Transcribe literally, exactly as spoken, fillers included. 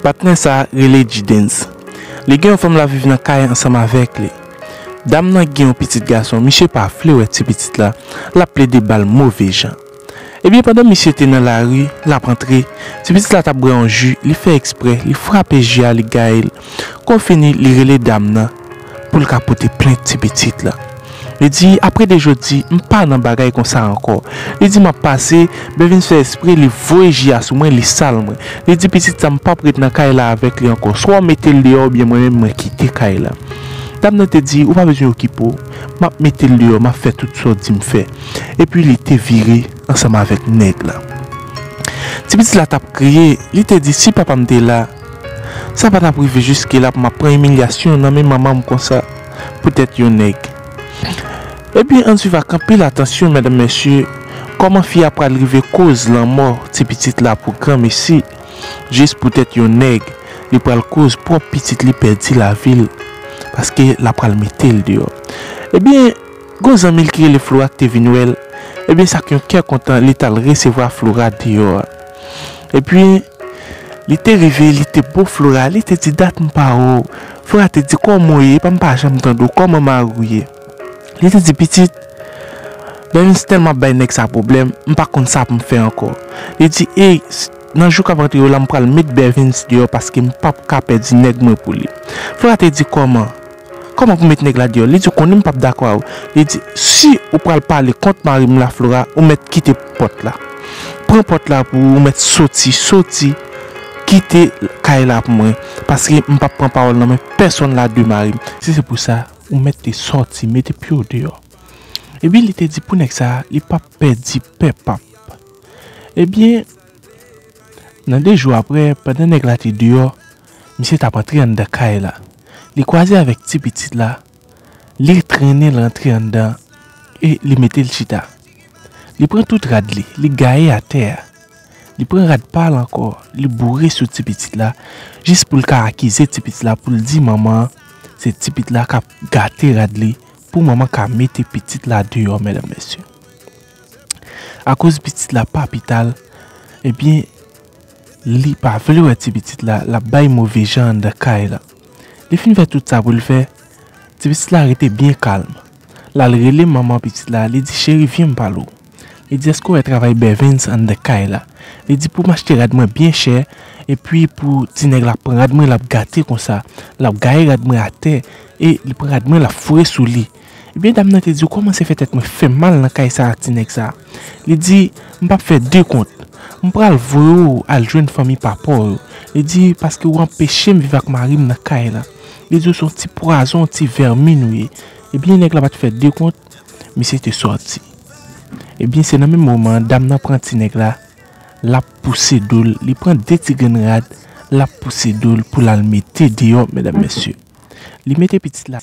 Patnè sa a rele G-Dance. Li gen yon fanm l ap viv nan kay ansanm avèk li. Dam nan gen yon pitit gason, misye pa vle wè ti pitit la, l ap plede ba l move jan. Ebyen, pandan misye te nan lari, l ap antre, ti pitit la t ap bwè yon ji, li fè eksprè, li frape ji a, li gaye l. Kon fini, li rele dam nan pou l ka pote plent ti pitit la. Li di, "Apre de jodi, m pa nan bagay konsa ankò." Li di, "M ap pase, Bevins fè espre, li voye ji a sou mwen, li sal mwen." Li di, "Pitit sa, m p ap ret nan kay la avèk li ankò. Swa w mete l deyò oubyen mwen menm mwen kite kay la." Dam nan te di, "Ou pa bezwen okipe w, m ap mete l deyò, m ap fè tout sa w di m fè." Epi li te vire ansanm avèk nèg la. Ti pitit la t ap kriye, li te di, "Si papa m te la, sa pa t ap rive jiske la pou m ap pran imilyasyon nan men manman m konsa, poutèt yon nèg." Ebyen, ann swiv ak anpil atansyon, medam, mesye, kòman fi a pral rive koz lanmò ti pitit la pou granmesi, jis poutèt yon nèg, li pral koz pwòp pitit li pèdi lavi l, paske l ap pral mete l deyò. Ebyen, gon zanmi l ki rele Flora ki te vin wè l, ebyen, sa k yon kè kontan, li t al resevwa Flora deyò a. Epi, li te rive, li te bo Flora, li te di, "Dat m pa wè w." Flora te di, "Kòman w ye? Epa m pa janm tande w, kòman mari w ye?" Li te di, "Pitit, Bevins tèlman ap bay nèg sa pwoblèm, m pa konn sa pou m fè ankò." Li di, "Ey, s- nan jou k ap antre yo la, m pral met Bevins deyò paske m p ap ka pèdi nèg mwen pou li." Flora te di, "Kòman? Kòman pou met nèg la deyò?" Li di, "Ou konnen m p ap dakò a ou." Li di, "Si ou pral pale kont mari m la, Flora, ou mèt kite pòt la. Pran pòt la pou ou, ou mèt soti, soti, kite kay la pou mwen, paske m p ap pran pawòl nan men pèsonn la de mari m. Si se pou sa, ou mèt te sòti, mete pye w deyò." Epi li te di pou nèg sa, li p ap pèdi pèp ap. Ebyen, nan de jou apre, pandan nèg la te deyò, misye t ap antre anndan kay la. Li kwaze avèk ti pitit la, li trennen l rantre anndan e li mete l chita. Li pran tout rad li, li gaye atè a. Li pran rad pa l ankò, li boure sou ti pitit la, jis pou l ka akize ti pitit la, pou l di manman an, se ti pitit la k ap gate rad li, pou manman ka mete pitit la deyò, medam, mesye. Akoz pitit la pa pita l, ebyen, li pa vle wè ti pitit la, l ap bay move jan anndan kay la. Li fin fè tout sa pou l fè, ti pitit la rete byen kalm. L al rele manman pitit la, li di, "Cheri, vyen m pale w." Li di, "Èske w wè travay Bevins anndan kay la?" Li di, "Pou m achte rad mwen byen chè, epi pou ti nèg la pran rad mwen, l ap gate konsa, l ap gaye rad mwen atè, e li pran rad mwen, l ap foure sou li." Ebyen, dam nan te di, "Ou kòmanse fè tèt mwen fè mal nan kay sa a, ti nèg sa a." Li di, "M p ap fè de kont. M pral voye w al jwenn fanmi papa w yo." Li di, "Paske w anpeche m viv ak mari m nan kay la." Li di, "Ou se yon ti pwazon, yon ti vèmin ou ye." Ebyen, nèg la pa t fè de kont, misye te sòti. Ebyen, se nan menm moman an, dam nan pran ti nèg la, l ap pouse do l, li pran de ti grenn rad, l ap pouse do l pou l al mete deyò, medam, mesye. Li mete pitit la.